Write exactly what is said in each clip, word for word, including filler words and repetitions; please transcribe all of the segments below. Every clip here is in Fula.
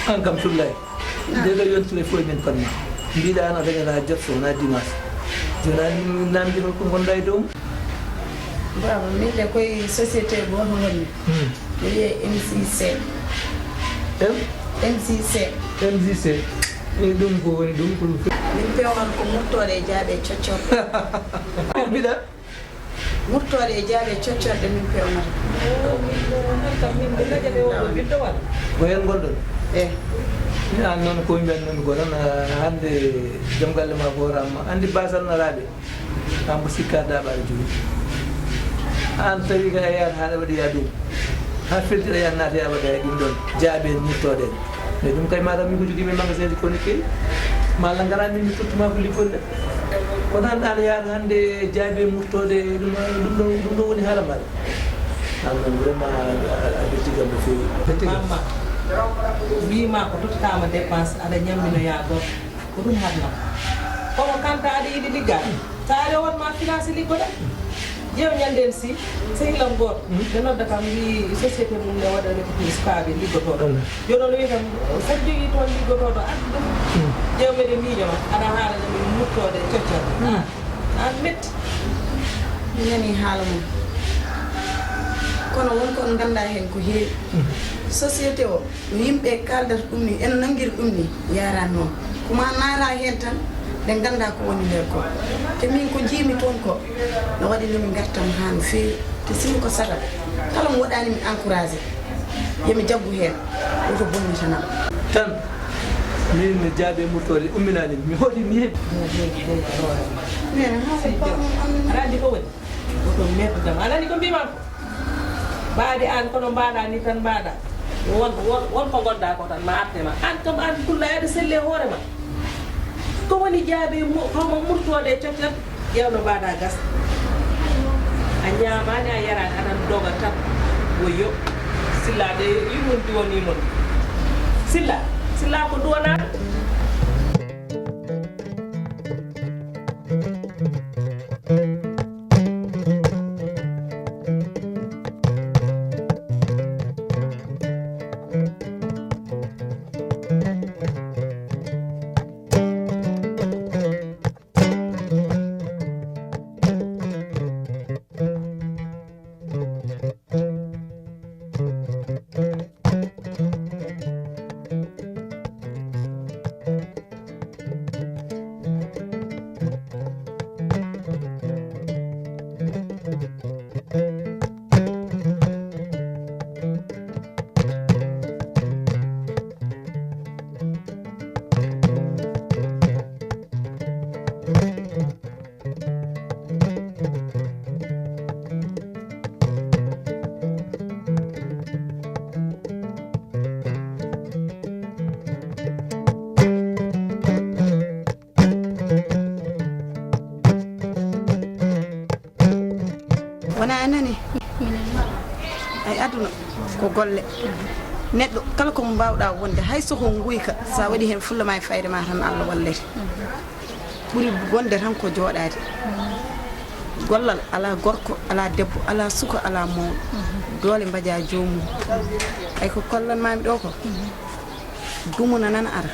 An kam sullay. Nde ɗo yontire fof emin panna. Mbiɗa an a dañata jot so wonaa dimanche. Jooni an namdi holko ngonɗa e dow mum? Baba, min de koye société gooto ngonmi. Hmm. Mi wiyee M C C. M? M C C. M C C. E ɗum ko woni ɗum ko ɗum. Min pewnata ko murtoɗe e jaaɓe coccorɗe. Mbiɗa? Murtoɗe e jaaɓe coccorɗe min pewnata. Ko heen ngonɗon? Eh. An noon ko mbiyan noon ko tan, ah, hannde joom galle ma ko horaama. Anndi basan naraaɓe. An mbo sikka daɓaare jooni. An tawi ka a yaata haɗa waɗoya ɗum. Ha feltiɗa yaha naata yaha waɗoya ɗum ɗon. Jaabe murtoɗe. Mais ɗum kay matam min ko jogii men magasin ji ko ne kewi. Malla ngara min mi tottuma ko liggol de. Kono an aɗa yaata hannde jaabe murtoɗe ɗum ɗum ɗon ɗum ɗon woni haala maɗa. An noon vraiment a ɓetti kam no fewi. Mamma wima ko tottama dépense aɗa ñamminoya goto. Ko ɗum haɗnoo. Kono kanta aɗa yiɗi liggaade. So a ari o wonma financé liggoɗa. Ƴeew ñande en si sehil am gooto. Ɓe nodda kam mbi société mum ne waɗa recrutement sukaaɓe liggotooɓe. Jooni o wiya kam saɗa jogii toon liggotooɗo addu ɗum. Ƴeew meɗen miijo ma aɗa haalana min murtoode coccal. An metti. Mi nani haala mum. Kono won ko on ngannda heen ko heewi. Société o. No yimɓe kaaldata ɗum ni, eno nanngiri ɗum ni, yaaraani noon. Ko maa naata heen tan, ɓe ngannda ko woni nder ko. Te min ko njiimi toon ko, no waɗi nde min ngartam haa no feewi. Te simi ko saɗa, kala mo waɗaani mi encouragé, yo mi jaggu heen, woto bonnitanam. Tan, min mi jaabe murtoore, umminaani mi, mi hoɗi mi heɓi. Aɗa anndi ko woni? Woto merdu kam. A nani ko mbiimi? Mbaadi aan kono mbaɗa ni tan mbaɗa. Won won won ko ngonɗa ko tan ma artema. Aan kam aan pulla aɗa selli e hoore ma. Ko woni jaabe homo murtoɗe coccat ƴeewno mbaɗa gas. A ñaamaani a yaraani aɗa doga tan. Woyo. Silla de yumum duwani mon. Silla. Silla ko duwanaaɗo. Wona a nani? Ay, aduna ko golle. Neɗɗo kala ko mo mbaawɗa wonde, hay so ko nguyka, sa waɗi heen fulla ma e fayde ma tan, Allah wallete. Ɓuri wonde tan ko jooɗaade. Gollal alaa gorko, alaa debbo, alaa suka, alaa mawɗo. Doole mbaja joomum. Ay ko kollanmaami ɗo ko. Dumuna nana ara.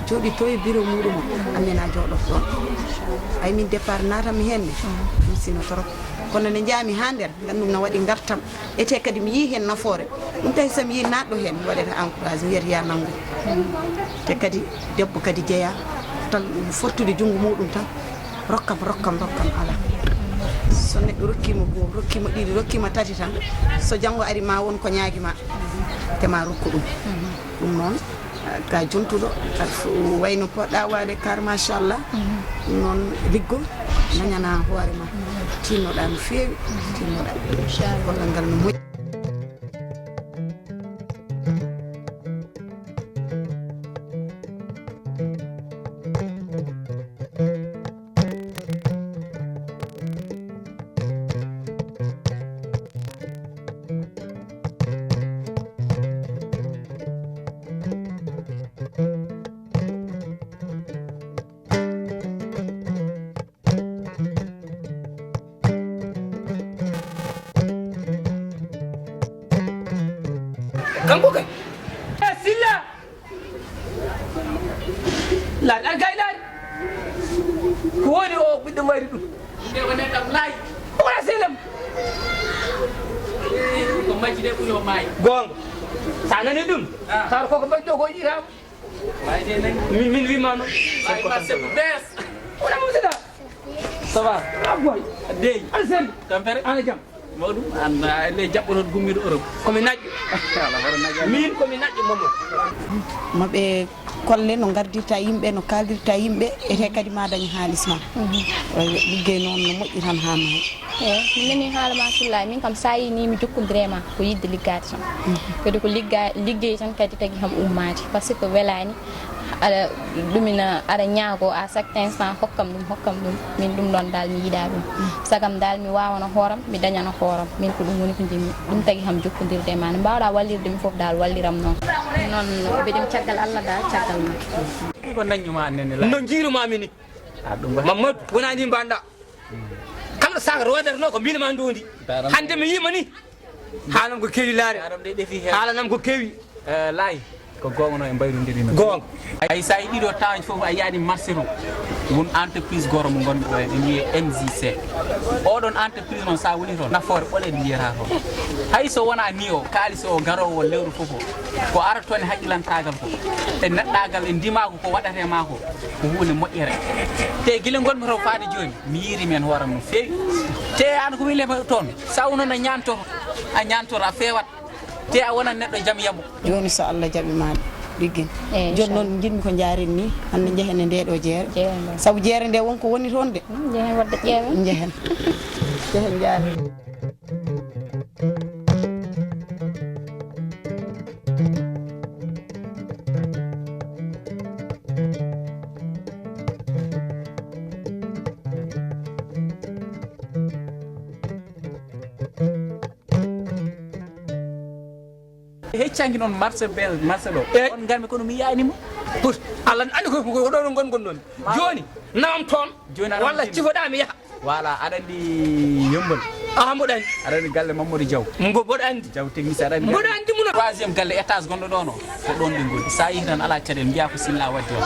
Jooɗi to e biro muɗum o. Annena jooɗoto ɗon. Ay min départ naatami heen ne. Ɗum sino trop. Kono nde njaami haa nder, ngandum na waɗi ngartam. Ete kadi mi yii heen nafoore. Ɗum tawi so mi yii naatɗo heen, mi waɗata encourage, mi wiyata ya nanngu. Te kadi debbo kadi jeyaa tan, fortude junngo muɗum tan, rokkam, rokkam, rokkam, alaa. So neɗɗo rokkiima goo, rokkiima ɗiɗi, rokkiima tati tan, so janngo ari ma won ko ñaagi ma, te ma rokku ɗum. Ɗum noon, ka jontuɗo, wayno poɗɗa waade kar, machallah. Ɗum noon liggo, dañana hoore ma. Tinnoɗa no feewi, tinnoɗa. Inchallah. Gollal ngal no moƴƴi. Kanko kay. Eh, Silla! Laari, an kay laari. Ko woni o ɓiɗɗo mayri ɗum? Nde o neɗɗam laay. O wona selam. Ko majji de ɓuri o maayi. Goonga. Sa nani ɗum? Ah. Sara koko majji ɗo ko yiɗirama. Min, min wima noon. Wona mo sida. Ça va? Ah, boy. Dey. Aɗa selli? Tampere? Ana jam? Mawɗum, an, a, le jaɓɓotoɗo gummiiɗo Europe. Ko mi naƴƴo. Ala, hoto naƴƴo. Min ko mi naƴƴo, Momo. Mo ɓe kolle no ngardirta yimɓe, no kaaldirta yimɓe, ete kadi ma dañ haalis ma. Mhm. Liggey noon no moƴƴi tan haa maayi. Eey, mi nanii haala ma, Silla. Min kam, so a yii nii, mi jokkondire ma, ko yiɗde liggaade tan. Mhm. Kadi ko ligga-, liggey tan kadi tagi kam ummaade, par ce que welaani. Aɗa ɗumina, aɗa ñaagoo à chaque instant, "Hokkam ɗum, hokkam ɗum." Min ɗum ɗoon dal, mi yiɗaa ɗum. Sagam dal, mi waawana hooram, mi dañana hooram. Min ko ɗum woni ko njiɗmi. Ɗum tagi kam jokkondirde e ma. No mbaawɗaa wallirde mi fof dal, walliram noon. Noon, mbeɗem caggal Allah dal, caggal ma. Ko naññu ma nene la. No njiiru ma mini. Ah, ɗum waɗi. Mamadou, wonaa ni mbaɗɗa. Kala sac rodarno ko mbinoma ndondi. Daram. Hande mi yima ni. Haalam ko kewi laare. Daram de ɗefi heen. Haalanam ko kewi. Eh, laay, ko goonga no e mbayrondiri no. Goonga. Ay, so a yiɗi ɗo tawañ fof a yaani marché to. Won entreprise goto mo ngonmi ɗo en, ene wiyee M J C. Oɗon entreprise noon, so a woni toon, nafoore ɓoleɗe mbiyata toon. Hay so wonaa ni o, kaalis o garoowo lewru fof o, ko ara toon e haqqilantaagal ko, e neɗɗaagal, e ndimaagu ko waɗata e maa ko, ko huunde moƴƴere. Te gila ngonmi to faade jooni, mi yiiri men hooram no feewi. Te aan ko wile toon, so a wonno a ñaanto, a ñaantoto, a feewat. Te a wonat neɗɗo jam yamo. Jooni so Allah jaɓi ma ɗiggin. Eey, jooni noon, inchallah, njiɗmi ko njaaren ni, hannde njehen e ndee ɗo jeere. Jeere nde. Sabu jeere nde won ko woni toon de. Hmm, njehen wadde ƴeewen. Njehen. Njehen njaaren. Heccanki noon marché bel, marché ɗo. Eey. On ngarmi kono mi yiyaani mo. Put, Allah ne anndi ko, ko, ko ɗo ngon, ngon noon. Jooni, nawam toon. Jooni aɗa walla anndi cifoɗaa mi yaha. Voilà, aɗa anndi Yembol. Aha, mboɗo anndi. Aɗa anndi galle Mamadou Diaw. Mbo-, mboɗo anndi. Diaw technicien, aɗa anndi. Mboɗo anndi mo noon. Troisième galle étage gonɗo ɗo no. Ko ɗon ɓe ngoni. So a yii tan alaa caɗeele, mbiyaa ko Silla waddi on.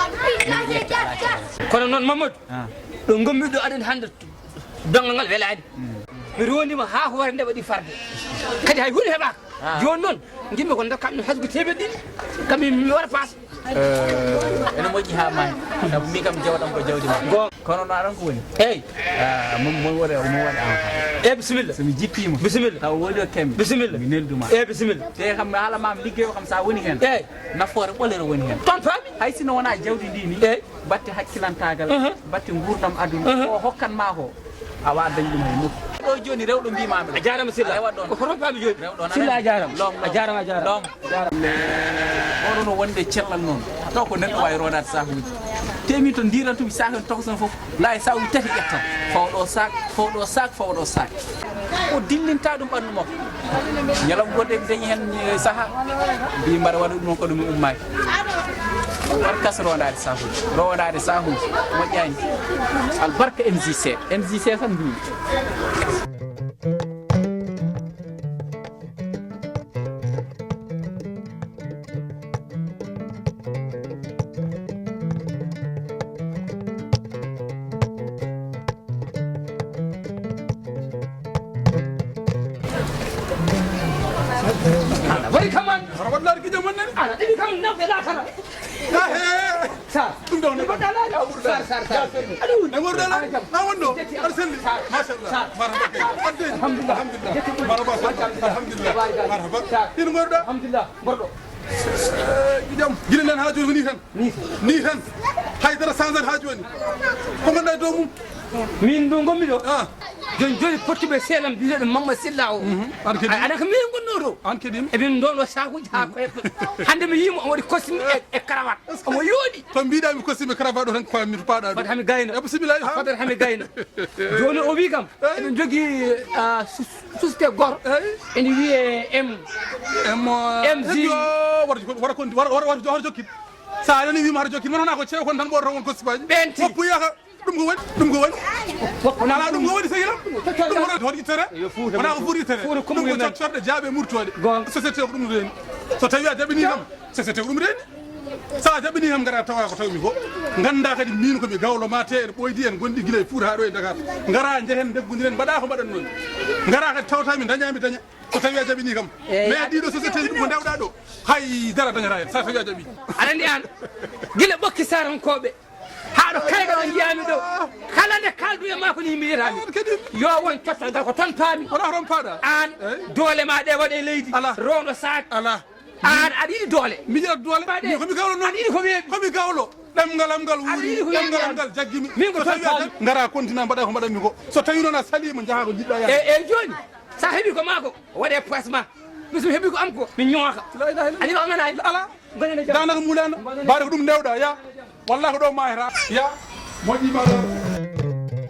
Min ƴetti alaa caɗeele. Kono noon Mamadou, ah, ɗo ngonmi ɗo aɗa anndi hannde Donngal ngal welaani. Mm. Mi roondii ma haa ko wara nde waɗi farde. Kadi hay huunde heɓaaka. Ah. Jooni noon, njiɗmi ko ndokkam mi hasbu teemeɗɗe ɗiɗi. Kam mi, mi waɗa paas. Eh, ene moƴƴi haa maayi. Sabu mi kam jawɗam ko jawdi ma. Goonga. Kono no aɗa anndi ko woni? Eey. Ah, mo, mo waɗa, mo waɗa enfant. Eey, bisimilla. So mi jippiima. Bisimilla. Taw woni o kemmi. Bisimilla. Mi neldu ma. Eey, bisimilla. Te kam haala ma mi liggey o kam so a woni heen. Eey. Nafoore ɓolere woni heen. Toon faami. Hay sinno wonaa jawdi ndi ni. Eey. Batte hakkilantaagal, mhm, batte nguurndam aduna, mhm, ko o hokkan maa ko, a waawaa dañde ɗum hay nokku. Ɗo jooni rewɗo mbiimaami ɗo. A jaaraama Silla. A rewat ɗoon. Ko hoto paami jooni. Rewɗo nana. Silla a jaaraama. Long, long. A jaaraama, a jaaraama. Long. A jaaraama. Oɗo no wonde cellal noon. Taw ko neɗɗo waawi roonaade saakuuji. Te min to ndiiran tumi saak en tokoson fof. Laay saakuuji tati ƴettan. Fawa ɗo saak, fawa ɗo saak, fawa ɗo saak. O dillinta ɗum ɓanndu makko. Ñalawma goɗɗo eɓe dañi heen, eh, saha. Mbi mbaɗa waɗa ɗum ko ɗum ummaaki. Barkas rowandaade sahuuji. Rowandaade sahuuji. Moƴƴaani. Albarka M J C. M J C tan mbiimi. Aɗa waɗi kam an. Hoto waɗ laari gijo mon nani. Aɗa ɗiɗi kam nawɓe laatara. Ahe. Sar. Ɗum ɗo ne. Mbaɗɗa laari. Sar, sar, sar. Aɗa woni. E ngorɗa laari. Aɗa jam. Na wonɗo. Jetti aɗa selli. Mashallah. Sar. Marhaba. Adde. Alhamdulillah. Alhamdulillah. Jetti ɗum. Marhaba. Alhamdulillah. Marhaba. Sar. Ina ngorɗa? Alhamdulillah. Ngorɗo. Eh, jam. Gila nden haa jooni ko ni tan. Ni tan. Ni tan. Haydara sanzat haa jooni. Ko ngonɗa e dow mum? Min ɗo ngonmi ɗo. Ah. Joni joni pottuɓe seelam biyeteɗo Mamma Silla o. Mhm. An kadi. Ay, aɗa ko min ngonno ɗo. An kadi. E min ɗon o sakuji haa koye. Hannde mi yii mo omo waɗi costume e, e cravate. Omo yooɗi. To mbiɗa mi costume e cravate o tan ko mi to paɗa ɗo. Fat hami gayno. E bismillah. Fat hami gayno. Joni o wi kam. Eyi. Eɗen jogii, ah, sus-, société goto. Eyi. Ene wiyee M. M, ah, M G. Eɗen yo wara, wara kon, wara, wara, wara, wara jokki. Sa nani wima hara jokki, mon hana ko cew kon tan ɓoto won constipaaji. Ɓen tigi. Woppu yaka, ɗum ko woni, ɗum ko woni. Woppu ala ɗum ko woni sehil am. Ɗum wona ko hoto ittere. Yo Fuuta. Wona ko Fuuta ittere. Fuuta ɗum ko men. Cottorɗe jaaɓe murtoɗe. Goonga. Société ko ɗum reni. So tawi a jaɓini kam, société ko ɗum reni. Sa jaɓini kam, ngara tawa ko tawmi ko. Nganndaa kadi miin ko mi gawlo ma te en ɓooydi en gonɗi gila e Fuuta haa ɗo e Dakar. Ngaraa njehen ndeggondiren mbaɗaa ko mbaɗannoon. Ngaraa kadi tawtaa mi dañaa mi daña. So tawii a jaɓinii kam. Eey, mais a- ɗiɗo société ji ko ndewɗaa ɗo. Hay dara dañataa heen so tawii a jaɓii. Aɗa anndi aan gila ɓokki Saarankooɓe haa ɗo kaygal o njiyaami ɗo. Kala nde kaaldu e maa ko nii mbiyataa mi. Kadi. Yo won cottal ngal ko toon paami. Wonaa ko toon paaɗaa. Aan doole ma ɗe waɗe leydi. Alaa. Roondo saak. Alaa. Aan aɗa yiɗi doole. Mi yiɗat doole. Mbaɗe. Min ko mi gawlo noon. Aɗa yiɗi ko weeɓi. Ko mi gawlo. Ɗemngal am ngal wuuri. Aɗa yiɗi ko weeɓi. Ɗemngal am ngal jaggimi. Min ko so tawii a tan ngaraa continent mbaɗaa ko mbaɗanmi ko. So tawii noon a saliima njahaa ko njiɗɗaa yaade. E, e jooni, so a heɓii ko maa ko, waɗee poos ma. Mi so mi heɓii ko am ko, mi ñooka. La ilaha illallah. A yiɗi ko am nanaani? Alaa. Daanaka muulaano. Mbaɗe ko ɗum ndewɗaa, ya. Wallaahi ko ɗo maayata. Ya. Moƴƴii ma ɗo.